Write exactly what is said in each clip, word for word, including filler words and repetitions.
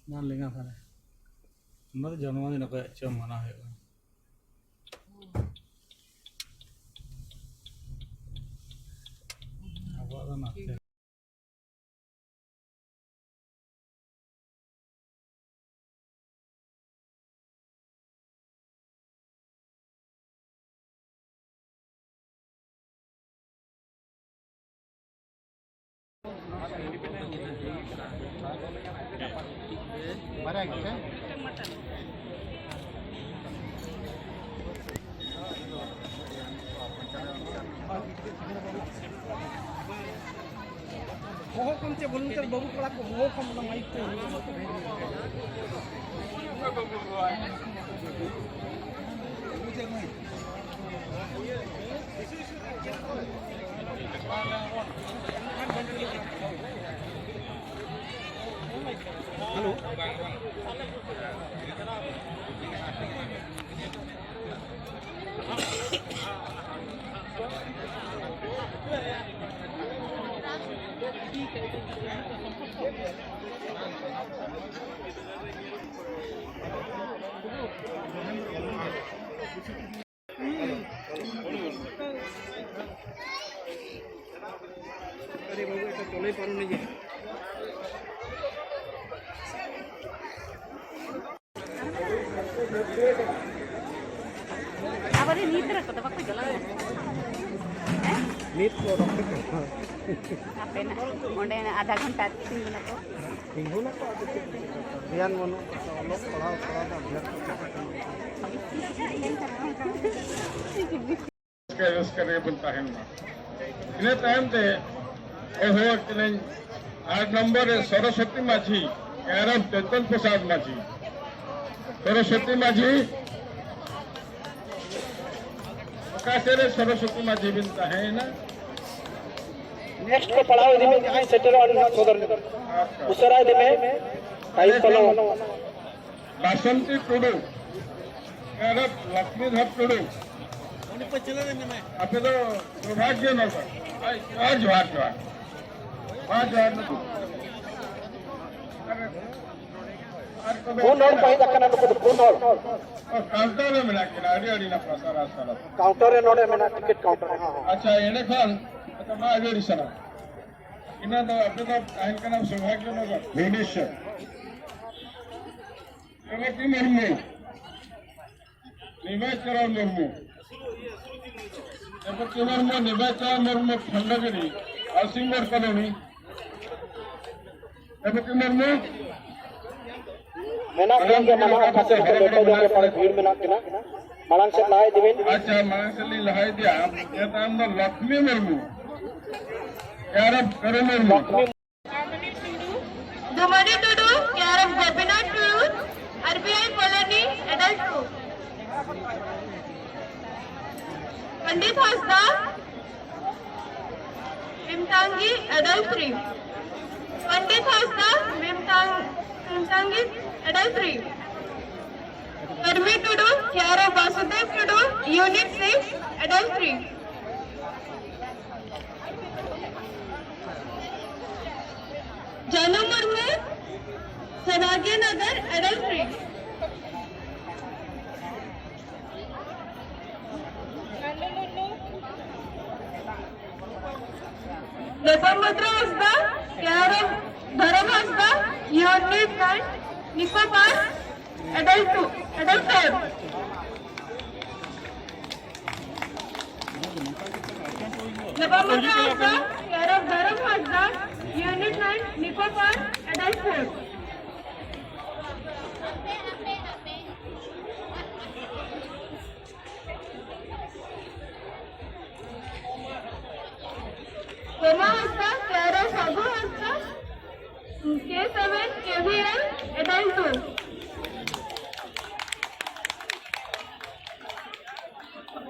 ᱢᱟ ᱞᱮᱸᱜᱟ ᱫᱷᱟᱨᱮ᱾ ᱚᱱᱟ ᱫᱚ ᱡᱚᱱᱢᱚ ᱫᱤᱱ ᱚᱠᱚᱭᱟᱜ ᱪᱚ ᱢᱟᱱᱟᱣ ᱦᱩᱭᱩᱜᱼᱟ᱾ ᱟᱵᱚᱣᱟᱜ ᱫᱚ ᱱᱟᱛᱮ᱾ ᱦᱚᱦᱚ ᱠᱚᱢ ᱪᱮ ᱵᱚᱞᱩᱱ ᱪᱮ ᱵᱟᱹᱵᱩ ᱠᱚᱲᱟ ᱠᱚ ᱦᱚᱦᱚ ᱠᱚᱢ ᱚᱱᱟ ᱢᱟᱭᱤᱠ ᱛᱮ᱾ Hello. ᱟᱵᱟᱨ ᱱᱤᱛ ᱨᱮ ᱠᱚᱫᱚ ᱵᱟᱠᱚ ᱪᱟᱞᱟᱜᱼᱟ᱾ ᱱᱤᱛ ᱠᱚ ᱵᱟᱠᱚ ᱪᱟᱞᱟᱜᱼᱟ᱾ ᱟᱯᱮ ᱱᱟᱜ ᱚᱸᱰᱮ ᱟᱫᱷᱟ ᱜᱷᱚᱱᱴᱟ ᱛᱤᱸᱜᱩᱱᱟᱠᱚ᱾ ᱛᱤᱸᱜᱩᱱᱟᱠᱚ, ᱟᱫᱚ ᱪᱮᱫ ᱠᱚ ᱪᱤᱠᱟᱹᱭᱟ? ᱜᱮᱭᱟᱱ ᱵᱟᱹᱱᱩᱜ ᱛᱟᱠᱚᱣᱟ, ᱚᱞᱚᱜ ᱯᱟᱲᱦᱟᱣ ᱠᱚᱨᱟᱣ ᱫᱚ ᱚᱵᱷᱭᱟᱥ ᱠᱚ ᱪᱟᱵᱟᱜ ᱠᱟᱱᱟ᱾ ᱨᱟᱹᱥᱠᱟᱹ ᱨᱟᱹᱥᱠᱟᱹ ᱨᱮᱜᱮ ᱵᱚᱱ ᱛᱟᱦᱮᱱ ᱢᱟ᱾ ᱤᱱᱟᱹ ᱛᱟᱭᱚᱢ ᱛᱮ ᱦᱚᱦᱚ ᱟᱹᱠᱤᱱᱟᱹᱧ ᱟᱴ ᱱᱚᱢᱵᱚᱨ ᱨᱮ ᱥᱚᱨᱚᱥᱚᱛᱤ ᱢᱟᱹᱡᱷᱤ, ᱮᱨᱚᱯ ᱪᱳᱭᱛᱚᱱ ᱯᱨᱚᱥᱟᱫᱽ ᱢᱟᱹᱡᱷᱤ᱾ ᱥᱚᱨᱚᱥᱚᱛᱤ ᱢᱟᱹᱡᱷᱤ, ᱚᱠᱟ ᱥᱮᱫ ᱨᱮ ᱥᱚᱨᱚᱥᱚᱛᱤ ᱢᱟᱹᱡᱷᱤ ᱵᱤᱱ ᱛᱟᱦᱮᱸᱭᱮᱱᱟ? ᱱᱮᱠᱥᱴ ᱠᱚ ᱯᱟᱲᱦᱟᱣ ᱤᱫᱤ ᱢᱮ, ᱡᱟᱦᱟᱸᱭ ᱥᱮᱴᱮᱨᱚᱜᱼᱟ, ᱩᱱᱤ ᱦᱚᱸ ᱥᱚᱫᱚᱨ ᱢᱮ᱾ ᱩᱥᱟᱹᱨᱟ ᱤᱫᱤ ᱢᱮ, ᱴᱟᱭᱤᱢ ᱯᱟᱞᱚᱱ᱾ ᱵᱟᱥᱚᱱᱛᱤ ᱴᱩᱰᱩ, ᱮᱨᱚᱯ ᱞᱚᱠᱷᱢᱤᱫᱷᱚᱨ ᱴᱩᱰᱩ᱾ ᱟᱯᱮ ᱫᱚ ᱥᱳᱵᱷᱟᱜᱭᱚ ᱱᱚᱜᱚᱨ᱾ ᱟᱭ, ᱡᱚᱦᱟᱨ, ᱡᱚᱦᱟᱨ, ᱡᱚᱦᱟᱨ᱾ ᱢᱟ ᱡᱚᱦᱟᱨ ᱱᱩᱠᱩ᱾ ᱟᱨ, ᱟᱨ ᱠᱚᱫᱚ ᱯᱩᱱ ᱦᱚᱲ ᱠᱚ ᱦᱮᱡ ᱟᱠᱟᱱᱟ, ᱱᱩᱠᱩ ᱫᱚ ᱯᱩᱱ ᱦᱚᱲ᱾ ᱚ, ᱠᱟᱣᱩᱱᱴᱟᱨ ᱨᱮ ᱢᱮᱱᱟᱜ ᱠᱤᱱᱟ, ᱟᱹᱰᱤ ᱟᱹᱰᱤ ᱱᱟᱯᱟᱭ, ᱥᱟᱨᱦᱟᱣ, ᱥᱟᱨᱦᱟᱣ᱾ ᱠᱟᱣᱩᱱᱴᱟᱨ ᱨᱮ ᱱᱚᱰᱮ ᱢᱮᱱᱟᱜ, ᱴᱤᱠᱤᱴ ᱠᱟᱣᱩᱱᱴᱟᱨ ᱨᱮ, ᱦᱚᱸ, ᱦᱚᱸ᱾ ᱟᱪᱪᱷᱟ, ᱮᱸᱰᱮᱠᱷᱟᱱ, ᱟᱪᱪᱷᱟ, ᱢᱟ ᱟᱹᱰᱤ ᱟᱹᱰᱤ ᱥᱟᱨᱦᱟᱣ᱾ ᱤᱱᱟᱹ ᱫᱚ ᱟᱯᱮ ᱫᱚ ᱛᱟᱦᱮᱱ ᱠᱟᱱᱟ ᱥᱳᱵᱷᱟᱜᱭᱚ ᱱᱚᱜᱚᱨ, ᱵᱷᱩᱵᱽᱱᱮᱥᱚᱨ᱾ ᱨᱮᱵᱚᱛᱤ ᱢᱩᱨᱢᱩ, ᱱᱤᱢᱟᱭ ᱪᱚᱨᱚᱬ ᱢᱩᱨᱢᱩ, ᱨᱮᱵᱚᱛᱤ ᱢᱩᱨᱢᱩ, ᱱᱤᱢᱟᱭ ᱪᱚᱨᱚᱬ ᱢᱩᱨᱢᱩ, ᱠᱷᱚᱱᱰᱚᱜᱤᱨᱤ, ᱦᱟᱣᱥᱤᱝ ᱵᱳᱨᱰ ᱠᱚᱞᱚᱱᱤ, ᱨᱮᱵᱚᱛᱤ ᱢᱩᱨᱢᱩ᱾ ᱢᱮᱱᱟᱜ ᱠᱤᱱ ᱜᱮᱭᱟ, ᱢᱟᱢᱟ ᱟᱯᱟ ᱥᱮᱫ ᱠᱚ ᱞᱮᱴᱚ ᱧᱚᱜ ᱨᱮ ᱯᱟᱞᱮ ᱵᱷᱤᱲ ᱢᱮᱱᱟᱜ ᱠᱤᱱᱟ᱾ ᱢᱟᱲᱟᱝ ᱥᱮᱫ ᱞᱟᱦᱟ ᱤᱫᱤ ᱵᱤᱱ᱾ ᱟᱪᱪᱷᱟ, ᱢᱟᱲᱟᱝ ᱥᱮᱫ ᱞᱤᱧ ᱞᱟᱦᱟ ᱤᱫᱤᱭᱟ᱾ ᱤᱱᱟᱹ ᱛᱟᱭᱚᱢ ᱫᱚ ᱞᱚᱠᱷᱢᱤ ᱢᱩᱨᱢᱩ, ᱮᱨᱚᱯ ᱠᱟᱹᱨᱩ ᱢᱩᱨᱢᱩ᱾ ᱞᱚᱠᱷᱢᱤ ᱫᱩᱢᱟᱨᱤ ᱴᱩᱰᱩ, care of Gopinath Tours, R B I Colony, adult two. Pandit Hasda, Mimtangi, adult three. Pandit Hasda, Mimtang-, Mimtangi, adult three. Parmi Tudu, care of Vasudev Tudu, unit six, adult three. ᱡᱟᱱᱩ Murmu, ᱥᱚᱵᱷᱟᱜᱭᱚ Nagar, adult three. ᱞᱳᱯᱟᱢᱩᱫᱨᱟ Hansda, care of ᱫᱷᱚᱨᱚᱢ ᱦᱟᱸᱥᱫᱟ, unit nine, Nico Park, adult two, adult four. ᱞᱳᱯᱟᱢᱩᱫᱨᱟ Hansda, care of ᱫᱷᱚᱨᱚᱢ ᱦᱟᱸᱥᱫᱟ, unit nine, Nico Park, adult four. Soma Hansda, care of ᱥᱟᱹᱜᱩ Hansda, K seven, K V L, adult two.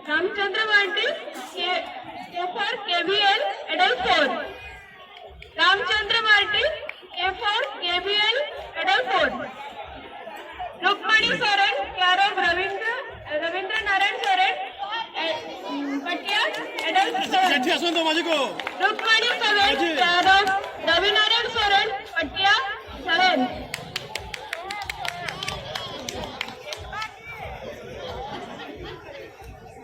Ramchandra Mardi, K, K four, K V L, adult four. Ramchandra Mardi, K four, K V L, adult four. ᱨᱩᱠᱢᱟᱬᱤ Soren, care of Rabindra, Rabindra Narayan Soren, A, ᱯᱟᱴᱤᱭᱟ, adult seven. ᱨᱩᱠᱢᱟᱬᱤ Soren, care of Robi Narayan Soren, ᱯᱟᱴᱤᱭᱟ, seven.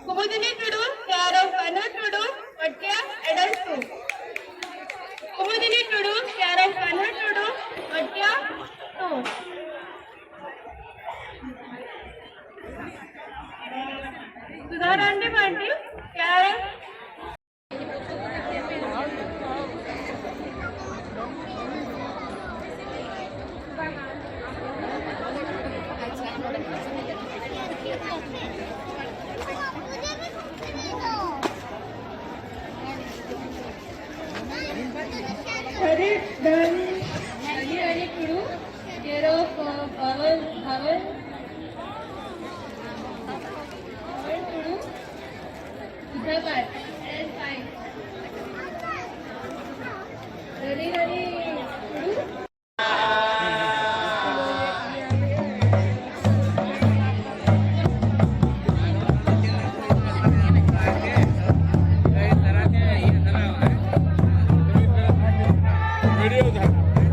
ᱠᱩᱢᱩᱫᱤᱱᱤ Tudu, care of Kanhu Tudu, ᱯᱟᱴᱤᱭᱟ, adult two. ᱠᱩᱢᱩᱫᱤᱱᱤ Tudu, care of Kanhu Tudu, ᱯᱟᱴᱤᱭᱟ, two. Sudha ᱨᱟᱱᱰᱤ Mardi, care of Hari ᱫᱟᱱ, Hari Hari Tudu, care of, uh, Babal, Babal, Babal Tudu, Sudhakar, adult five. Hari Hari Tudu. Video ᱫᱷᱟᱨᱟ᱾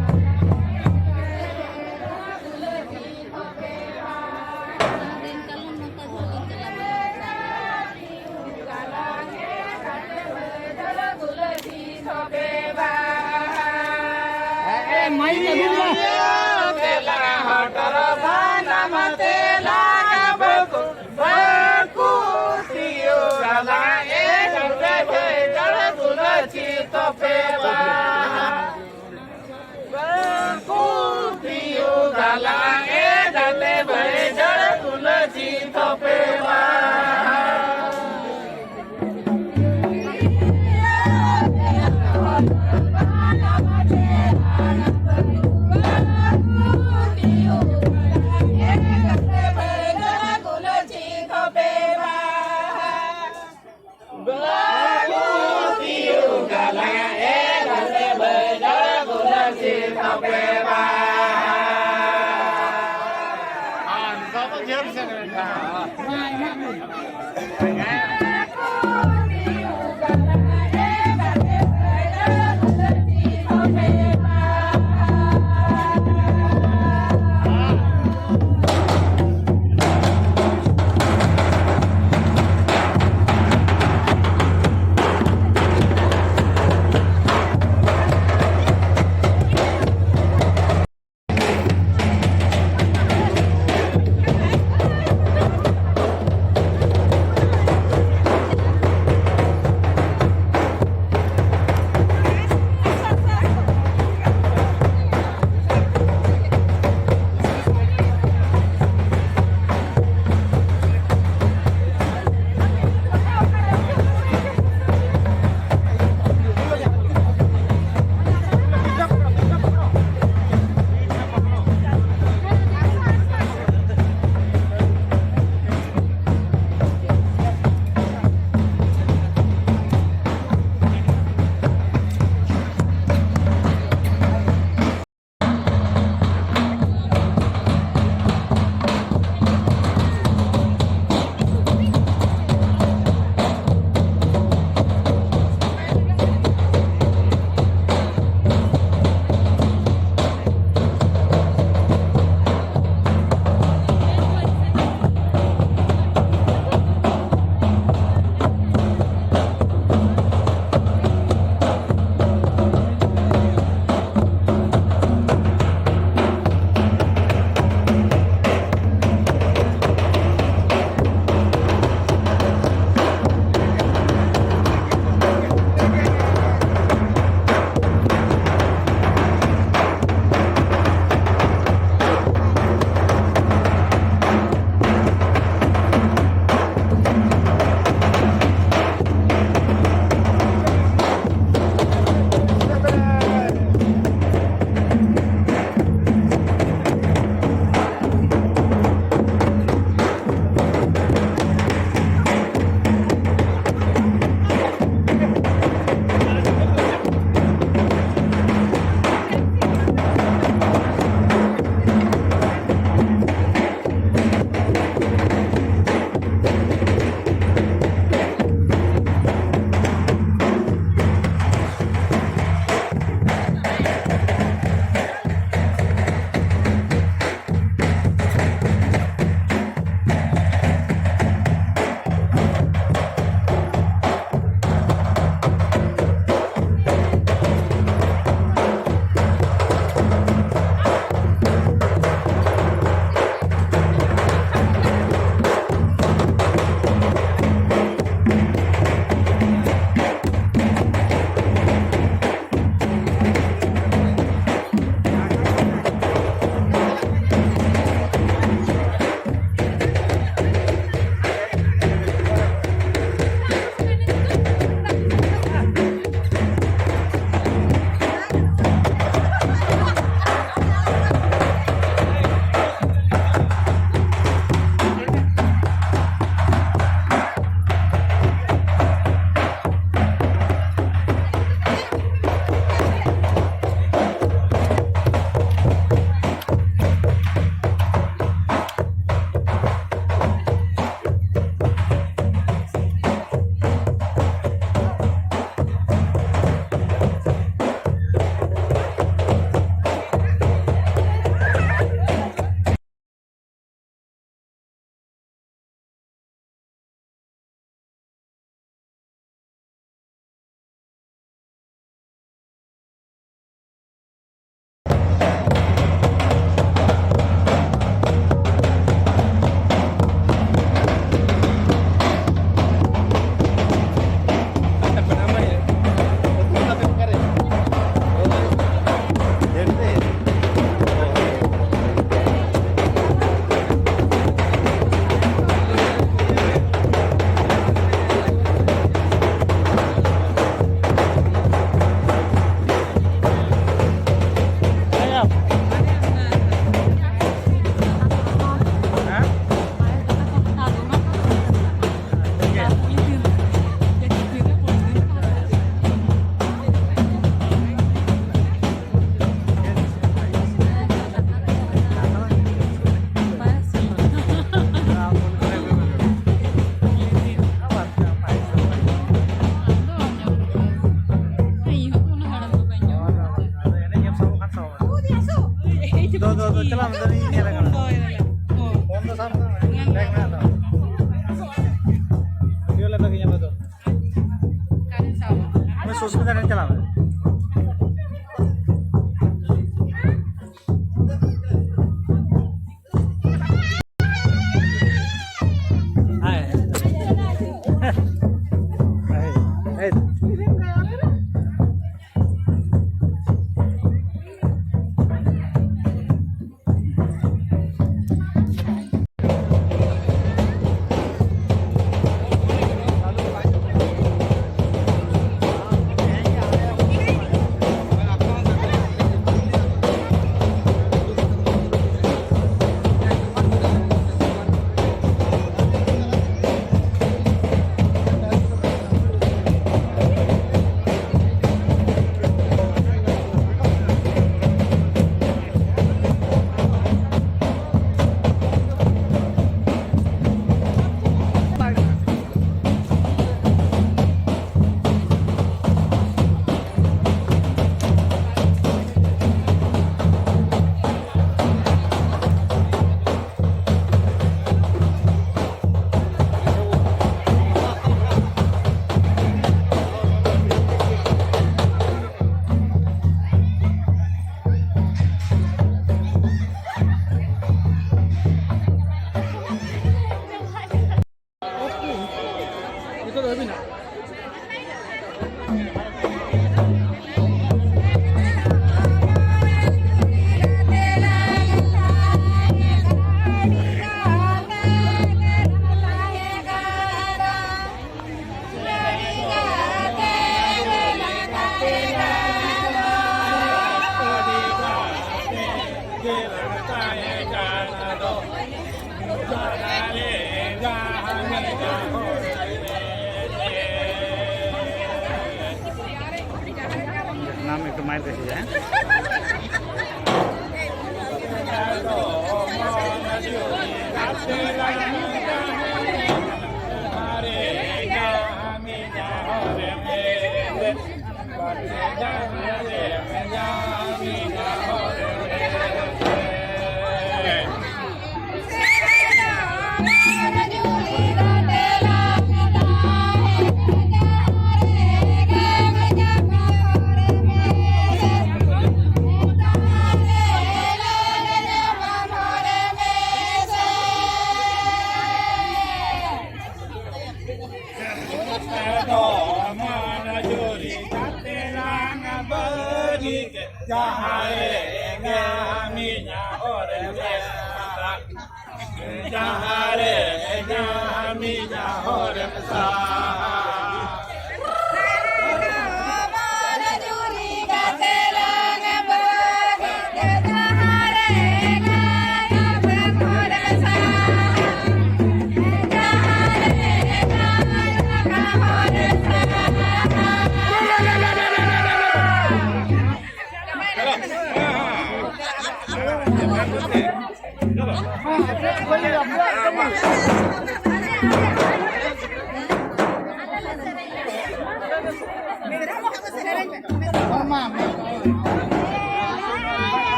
ᱫᱚ, ᱫᱚ, ᱫᱚ, ᱪᱟᱞᱟᱜ ᱢᱮ, ᱫᱚ, ᱤᱧ ᱧᱮᱞ ᱠᱟᱱᱟ᱾ ᱯᱷᱳᱱ ᱫᱚ ᱥᱟᱵ ᱠᱟᱜ ᱢᱮ, ᱵᱮᱜᱽ ᱢᱮᱱᱟᱜ ᱛᱟᱢᱟ᱾ ᱵᱷᱤᱰᱤᱭᱳ ᱞᱮ ᱵᱟᱹᱜᱤ ᱧᱟᱢᱟ ᱫᱚ᱾ ᱩᱱᱤ ᱥᱩᱥᱢᱤᱛᱟ ᱴᱷᱮᱱ ᱪᱟᱞᱟᱜ ᱢᱮ᱾ नाम एक तो मार दे है। ᱡᱟᱦᱟᱸ ᱨᱮ ᱧᱟᱢᱤᱡ ᱦᱚᱨᱮᱢ ᱥᱟᱦᱟ᱾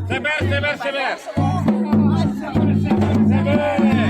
ᱥᱮᱵᱮᱨ, ᱥᱮᱵᱮᱨ, ᱥᱮᱵᱮᱨ᱾ ᱥᱮᱵᱮᱨ᱾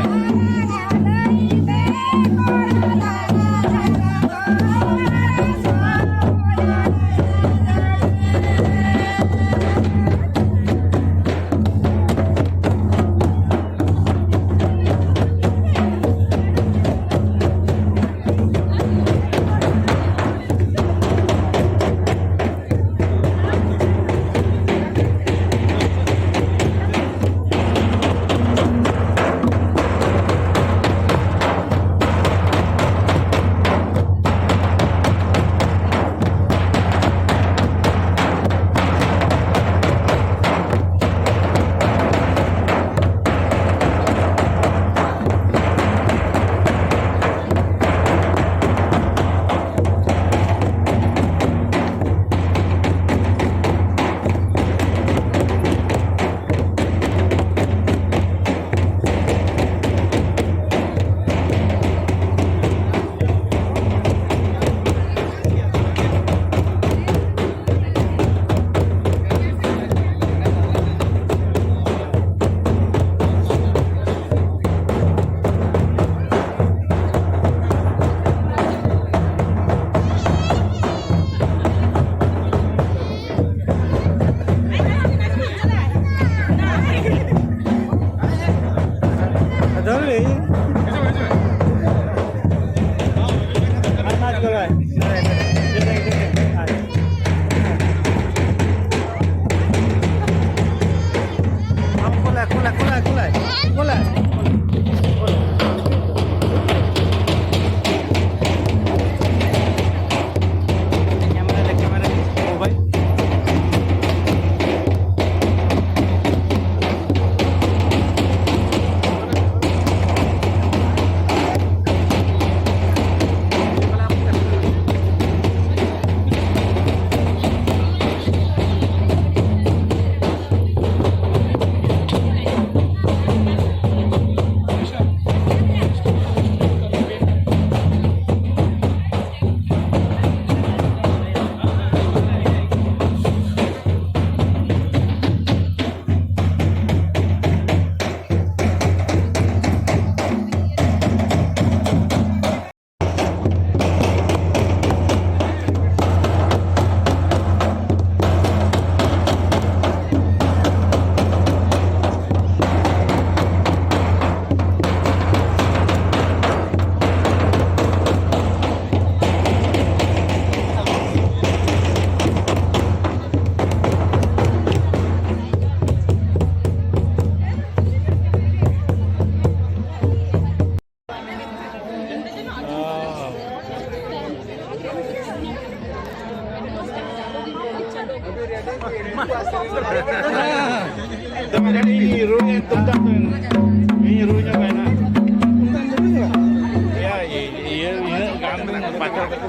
Cola, cola, cola, cola. ᱫᱚᱢᱮ ᱜᱷᱟᱹᱲᱤᱡ ᱤᱧ ᱨᱩᱭᱟ, ᱛᱩᱢᱫᱟᱜ ᱫᱚ ᱤᱧ ᱨᱩ ᱧᱚᱜᱟᱭ ᱱᱟ᱾ ᱤᱭᱟᱹ, ᱤᱭᱟᱹ, ᱤᱭᱟᱹ, ᱤᱱᱟᱹᱜ ᱜᱟᱱ ᱫᱚ ᱵᱟᱪᱷᱟᱣ ᱠᱟᱛᱮ᱾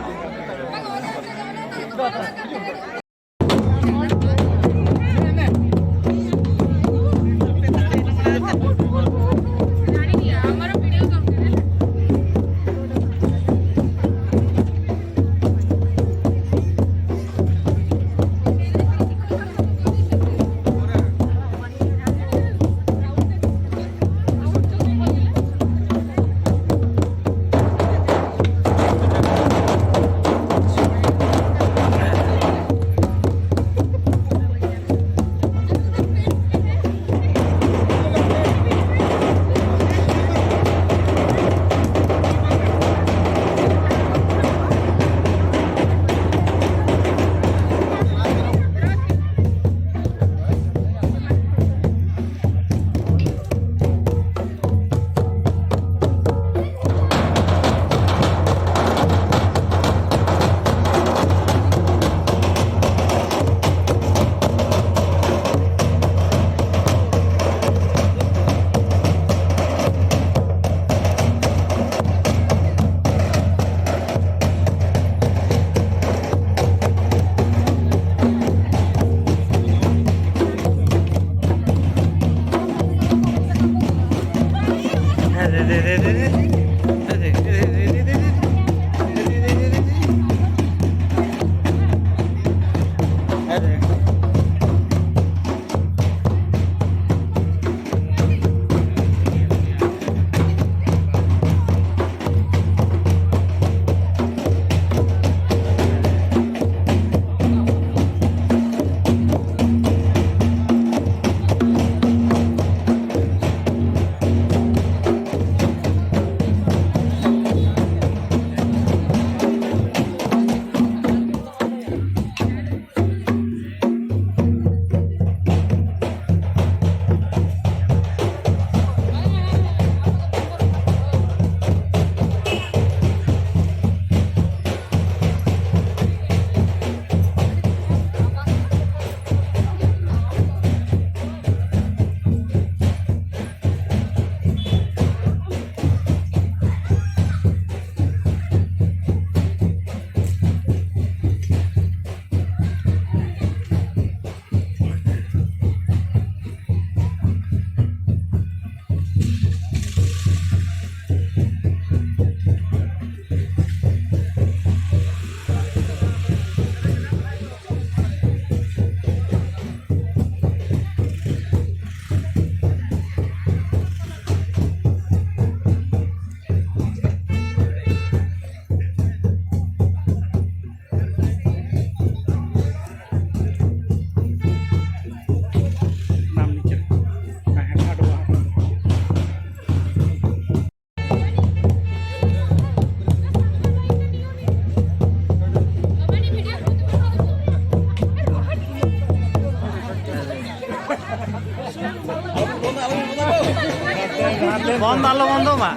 ᱵᱚᱱᱫᱚ ᱟᱞᱚ ᱵᱚᱱᱫᱚ ᱢᱟ᱾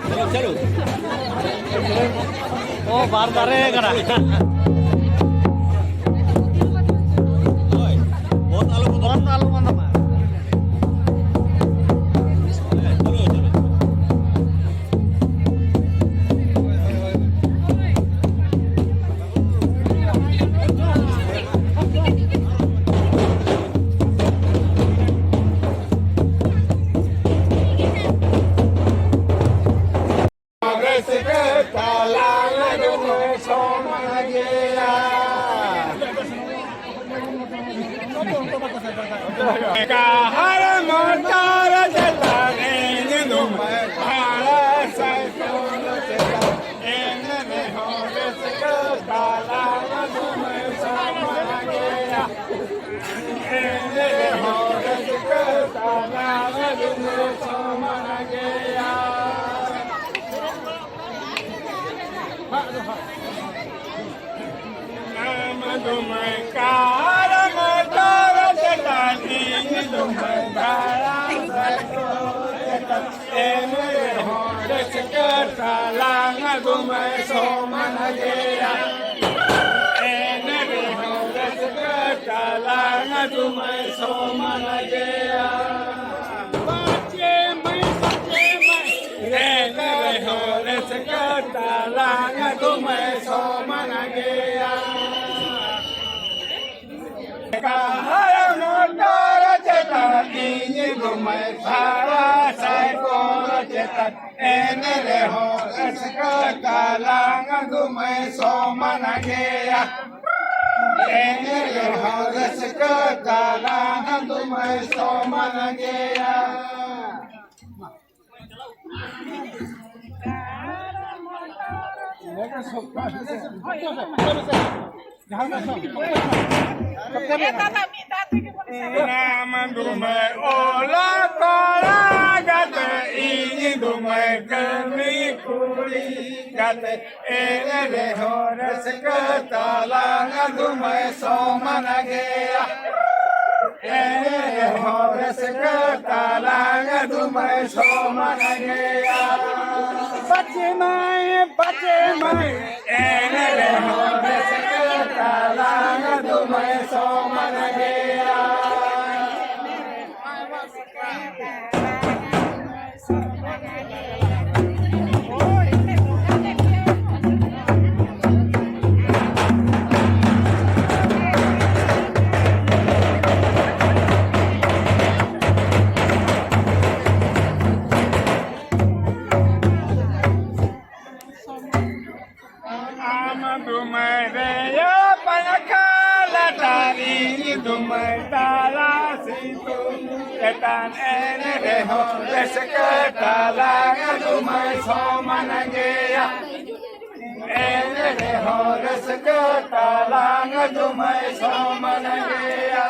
ᱚ, ᱵᱟᱨ ᱫᱷᱟᱨᱮ ᱠᱟᱱᱟ᱾ ᱵᱚᱱᱫᱚ ᱟᱞᱚ ᱵᱚᱱᱫᱚ ᱢᱟ᱾ ᱥᱚᱢᱟᱱ ᱜᱮᱭᱟ᱾ ᱟᱢ ᱫᱩᱢᱟᱹᱭ ᱠᱟᱨᱟᱢ ᱛᱚᱨ ᱪᱮᱛᱟᱱ, ᱤᱧ ᱫᱩᱢᱟᱹᱭ ᱠᱟᱨᱟᱢ ᱛᱚᱨ ᱪᱮᱛᱟᱱ᱾ ᱮᱱ ᱨᱮᱦᱚᱸ ᱨᱟᱹᱥᱠᱟᱹ ᱛᱟᱞᱟᱝ ᱫᱩᱢᱟᱹᱭ ᱥᱚᱢᱟᱱ ᱜᱮᱭᱟ᱾ ᱮᱱ ᱨᱮᱦᱚᱸ ᱨᱟᱹᱥᱠᱟᱹ ᱛᱟᱞᱟᱝ ᱫᱩᱢᱟᱹᱭ ᱥᱚᱢᱟᱱ ᱜᱮᱭᱟ᱾ ᱯᱟᱪᱮ ᱢᱟᱹᱭ, ᱯᱟᱪᱮ ᱢᱟᱹᱭ, ᱮᱱ ᱨᱮᱦᱚᱸ ᱨᱟᱹᱥᱠᱟᱹ ᱛᱟᱞᱟᱝ ᱫᱩᱢᱟᱹᱭ ᱥᱚᱢᱟᱱ ᱜᱮᱭᱟ᱾ ᱠᱟᱦᱟᱨ ᱢᱚᱴᱚᱨ ᱪᱮᱛᱟᱱ, ᱤᱧ ᱫᱩᱢᱟᱹᱭ ᱥᱟᱨᱟ ᱥᱟᱭᱠᱚᱞ ᱪᱮᱛᱟᱱ, ᱮᱱ ᱨᱮᱦᱚᱸ ᱨᱟᱹᱥᱠᱟᱹ ᱛᱟᱞᱟᱝ ᱫᱩᱢᱟᱹᱭ ᱥᱚᱢᱟᱱ ᱜᱮᱭᱟ᱾ ᱮᱱ ᱨᱮᱦᱚᱸ ᱨᱟᱹᱥᱠᱟᱹ ᱛᱟᱞᱟᱝ ᱫᱩᱢᱟᱹᱭ ᱥᱚᱢᱟᱱ ᱜᱮᱭᱟ᱾ ᱱᱟᱢ ᱫᱩᱢᱟᱹᱭ ᱚᱞ ᱠᱚᱲᱟ ᱜᱟᱛᱮ, ᱤᱧ ᱫᱩᱢᱟᱹᱭ ᱠᱟᱹᱢᱤ ᱠᱩᱲᱤ ᱜᱟᱛᱮ, ᱮᱱ ᱨᱮᱦᱚᱸ ᱨᱟᱹᱥᱠᱟᱹ ᱛᱟᱞᱟᱝ ᱫᱩᱢᱟᱹᱭ ᱥᱚᱢᱟᱱ ᱜᱮᱭᱟ᱾ ᱮᱱ ᱨᱮᱦᱚᱸ ᱨᱟᱹᱥᱠᱟᱹ ᱛᱟᱞᱟᱝ ᱫᱩᱢᱟᱹᱭ ᱥᱚᱢᱟᱱ ᱜᱮᱭᱟ᱾ ᱯᱟᱪᱮ ᱢᱟᱹᱭ, ᱯᱟᱪᱮ ᱢᱟᱹᱭ, ᱮᱱ ᱨᱮᱦᱚᱸ ᱨᱟᱹᱥᱠᱟᱹ ᱛᱟᱞᱟᱝ ᱫᱩᱢᱟᱹᱭ ᱥᱚᱢᱟᱱ ᱜᱮᱭᱟ᱾ ᱟᱢ ᱫᱩᱢᱟᱹᱭ ᱨᱮᱭᱟᱜ ᱯᱟᱝᱠᱷᱟ ᱞᱟᱛᱟᱨ, ᱤᱧ ᱫᱩᱢᱟᱹᱭ ᱛᱟᱞᱟ ᱥᱤᱛᱩᱝ ᱪᱮᱛᱟᱱ, ᱮᱱ ᱨᱮᱦᱚᱸ ᱨᱟᱹᱥᱠᱟᱹ ᱛᱟᱞᱟᱝ ᱫᱩᱢᱟᱹᱭ ᱥᱚᱢᱟᱱ ᱜᱮᱭᱟ᱾ ᱮᱱ ᱨᱮᱦᱚᱸ ᱨᱟᱹᱥᱠᱟᱹ ᱛᱟᱞᱟᱝ ᱫᱩᱢᱟᱹᱭ ᱥᱚᱢᱟᱱ ᱜᱮᱭᱟ᱾